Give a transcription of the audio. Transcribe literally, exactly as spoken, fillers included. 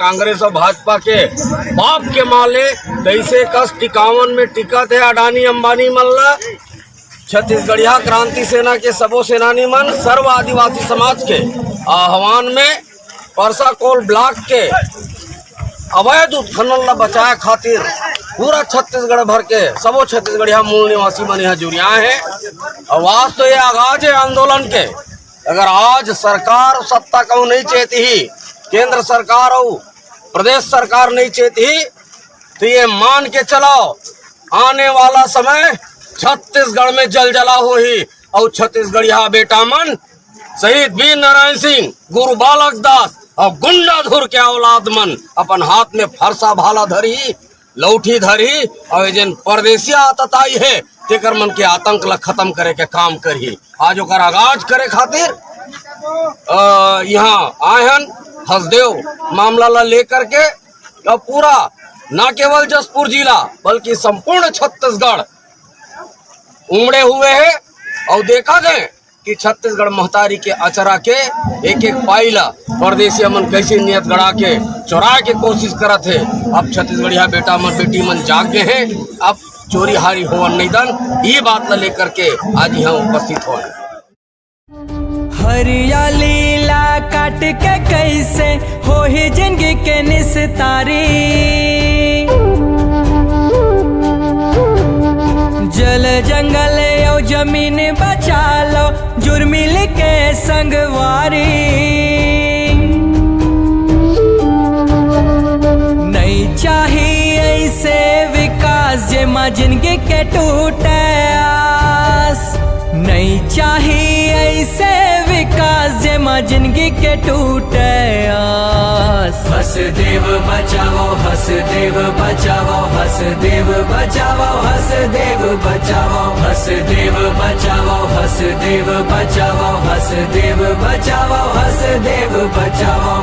कांग्रेस अउ भाजपा के बाप के माले तइसे कस टिकावन में टिकत हे अडानी अंबानी मन ला। छत्तीसगढ़िया क्रांति सेना के सबो सेनानी मन सर्व आदिवासी समाज के आह्वान में परसा कोल ब्लॉक के अवैध उत्खनन ला बचाए खातिर पूरा छत्तीसगढ़ भर के सबो छत्तीसगढ़िया मूल निवासी मन यहाँ जुरियाए हे। अउ आज तो ये आगाज हे आंदोलन के। अगर आज सरकार सत्ता कहूँ नहीं चेतही, केंद्र सरकार अउ प्रदेश सरकार नहीं चेतही, तो ये मान के चलाओ, आने वाला समय छत्तीसगढ़ में जलजला होही अउ छत्तीसगढ़िया बेटा मन शहीद वीर नारायण सिंह, गुरु बालक दास अउ गुंडाधुर के औलाद मन अपन हाथ में फरसा भाला धरही, लौठी धरही अउ ये जेन परदेसिया आतताई हे तेकर मन के आतंक ला खत्म करे के काम करही। आज ओकर आगाज करे खातिर अ, यहाँ आए हन हसदेव मामला ला लेकर के। अब पूरा न केवल जशपुर जिला बल्कि संपूर्ण छत्तीसगढ़ उमड़े हुए हे अउ देखा गए कि छत्तीसगढ़ महतारी के अचरा के एक एक पाई ला परदेसिया मन कैसे नियत गड़ा के चोराए के कोशिश करत हे। अब छत्तीसगढ़िया बेटा मन बेटी मन जाग गए हे, अब चोरी हारी होवन नहीं दन। ये बात ला लेकर के आज यहाँ उपस्थित होए। हरियाली ला काट के कैसे होही जिंदगी के निस्तारी। जल जंगल अउ जमीन बचा लो, जुर्मिल के संगवारी। नहीं चाहिए ऐसे विकास जेमा जिंदगी के टूटे आस। नहीं चाहिए ऐसे विकास जेमा जिंदगी के टूटे आस। हसदेव बचाओ, हसदेव बचाओ, हसदेव बचाओ, हसदेव बचाओ, हसदेव बचाओ, हसदेव बचाओ, हसदेव बचाओ, हसदेव बचाओ।